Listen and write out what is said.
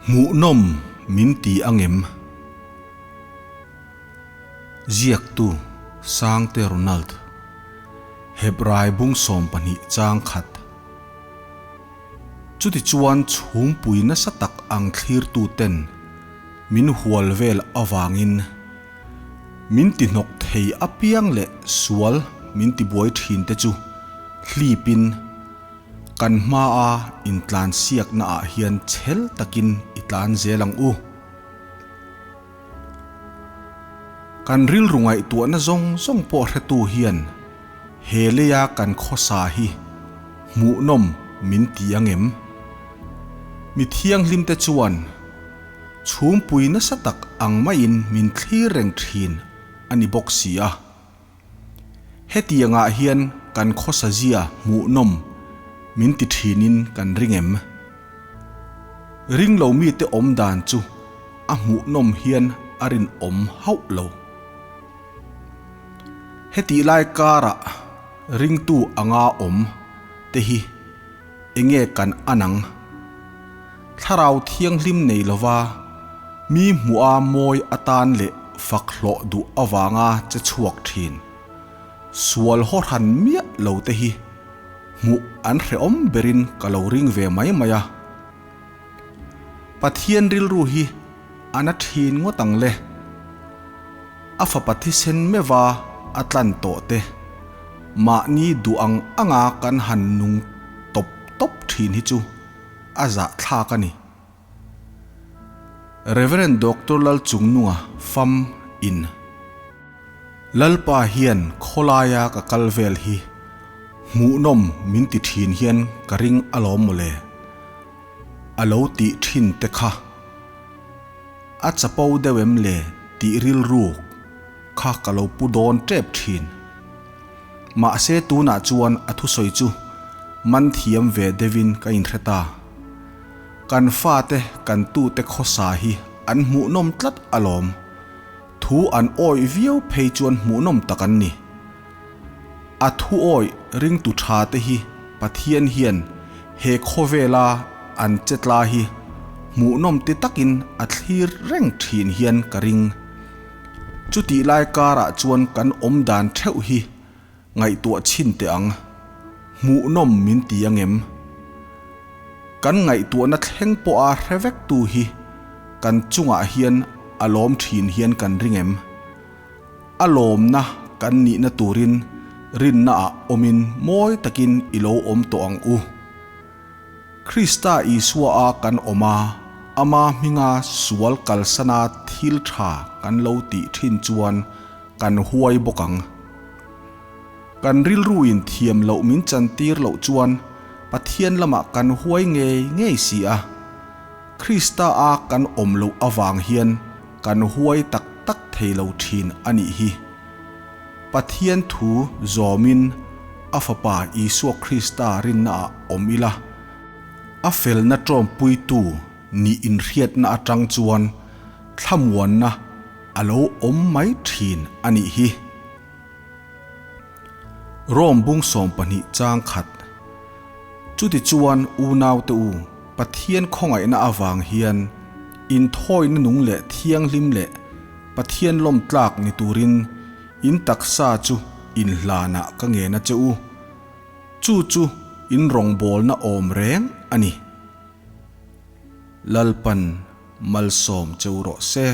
Hmuhnawm min ti angem? Ziaktu, Sangte Ronald, Hebrai bung 12 chang khat. Chutichuan chhumpui nasa tak ang thlirtu ten min hual vel avangin min ti hnawk thei apiang leh sual min ti buai thin te chu hlipin Kan hmaa intlansiakna ah hian chhel takin i tlan zel ang u. Kan rilru ngaihtuahna zawng zawng pawh hretu hian he leia kan khawsa hi hmuhnawm min ti ang em? Mi thianghlimte chuan chhumpui nasa tak ang maiin min thlir reng thin a ni bawk si a. Hetiangah hian kan khawsa zia hmuhnawm min ti thinin kan ring em? Ring lo mite awm dan chu a hmuhnawm hian a rinawm hauh lo. Hetih lai karah ringtu anga awm te hi enge kan anang? Thlarau thianghlim nei lova mi hmuha mawi atan leh fak hlawh duh avanga che chhuak thin. Sual haw hran miah lo te hi hmuh an hrehawm berin ka lo ring ve mai mai a. Pathian rilru hi a na thin ngawt ang le. A fapa thisen meuha a tlan tawh te, mahni duh ang anga kan han nung tawp tawp thin hi chu a zahthlak a ni. Rev. Doctor Lalchungnunga fam in Lalpa hian khawlaia ka kal vel hi hmuhnawm min ti thin hian ka ring alawm mawle a lo tih thin te kha a chapo deuh em le tih rilru kha ka lo pu dawn tep thin. Mahse tunah chuan a thusawi chu man thiam ve deuhin ka inhre ta. Kan fate kan tute khawsa hi an hmuhnawm tlat alawm. Thu an awih viau phei chuan hmuhnawm tak an ni. A thu awih ringtu tha te hi Pathian hian he khawvela an che tla hi hmuhnawm ti takin a thlir reng thin hian ka ring. Chutih lai karah chuan kan awm dan theuh hi ngaihtuah chhin teh ang, hmuhnawm min ti ang em? Kan ngaihtuahna thleng pawha hre vek tu hi kan chungah hian a lawm thin hian kan ring em? A lawmna kan nihna turin rinnaah awmin mawi takin i lo awm tawh ang u. Krista Isua a kan awm a, Ama hminga sual kalsana thil tha kan lo tih thin chuan kan huai bawk ang. Kan rilruin thiam loh min chantir loh chuan Pathian lamah kan huai ngei ngei si a. Krista a kan awm loh avang hian kan huai tak tak thei lo thin a nih hi. Pathian thu zawmin a Fapa Isua Krista rinnaah awm ila, a felna ṭawmpuitu nih inhriatna aṭang chuan thlamuanna a lo awm mai ṭhin a nih hi. Rom bung 12 chang khat. Chutichuan unaute u, Pathian khawngaihna avang hian inthawina nung leh thianghlim leh Pathian lawm tlak ni turin in taksa chu inhlanah ka ngen a che u. Chu chu in rawngbawlna awm reng a ni. Lalpan malsawm cheu rawh se.